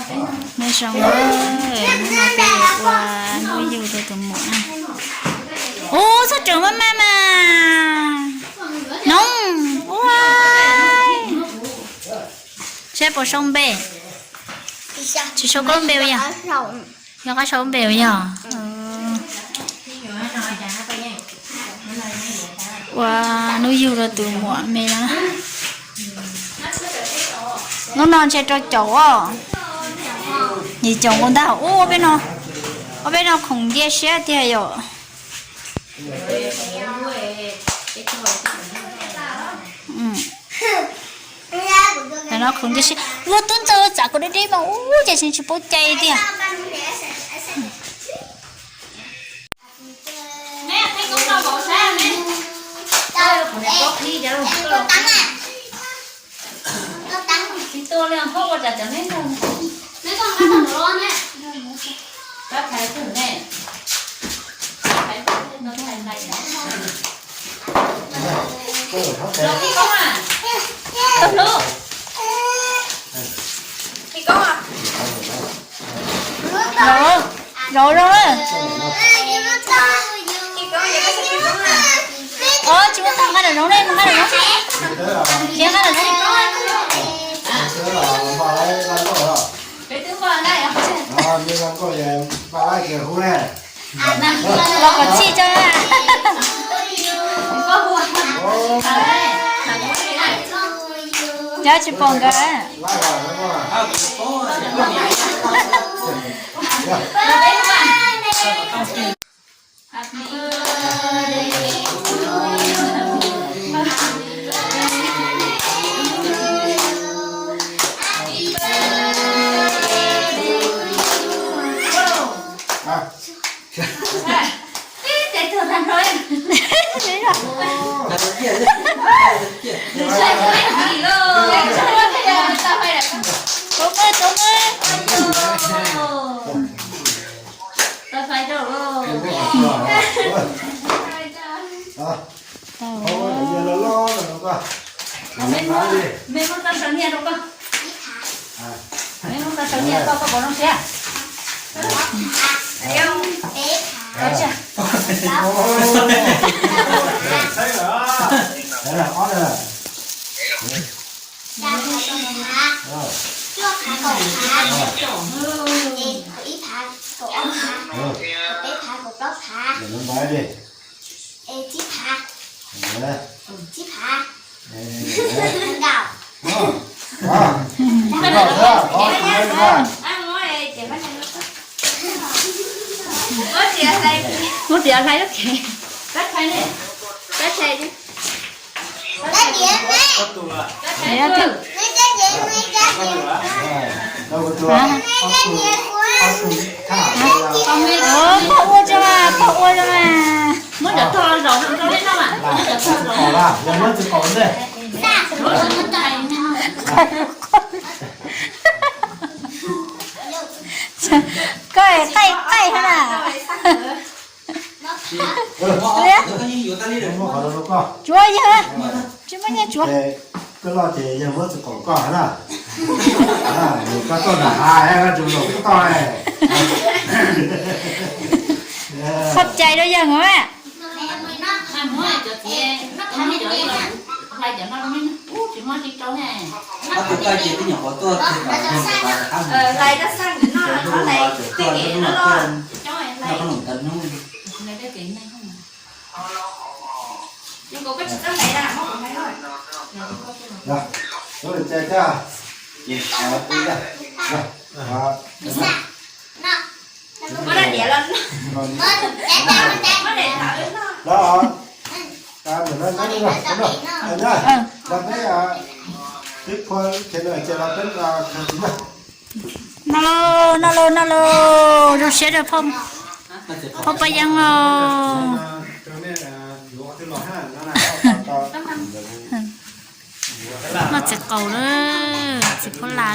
Nyob zoo, hnub no peb yuav ua hnub yug rau tus muam na. Ub, txhob tseem maj maj mas. Noog, ua, seb puas sau npe. Tsis sau koj npe yog? Yog koj sau npe yog. Ua hnub yug rau tus muam me no. Hnub no ntshe rau caum os. Yim caum nkaus ntag. Ub, peb no, ua peb no khoom ntsia siab tiag yom. Tam no khoom ntsia siab, luag tub ntxawg txav kom deb deb mas ub, cas tsis paub cai tiag. Laus, laus zoo na. Os, tsis muaj tag nqa nram zoov ne, nqa nram zoov. Nqa nram zoov. Los kom txhij tso. Cov tsis pom nkawd. Cuaj phav kaum phav, ib phav kaum ob phav, peb phav kaum plaub phav, tsib phav, tsib phav, nkaum. Muab tiav hlais lub kev. Pog ua tso mas, pog ua tso mas. Muab cov tog los zaum rau leb no mas. Koj qaij qaij hab na. Tsuav yawg, tsis muaj nyiaj tsuav. Koj loj ces yawg muab txog kaum koj na. Koj tuaj nram hav, koj tsuas zaum koj. Qhov cai rau yawg os. Noj lauj, noj lauj, noj lauj, zoo siab rau phauj Paj Yeeb lauj. Noj txiv qaub lawm, txiv phuab las lawm.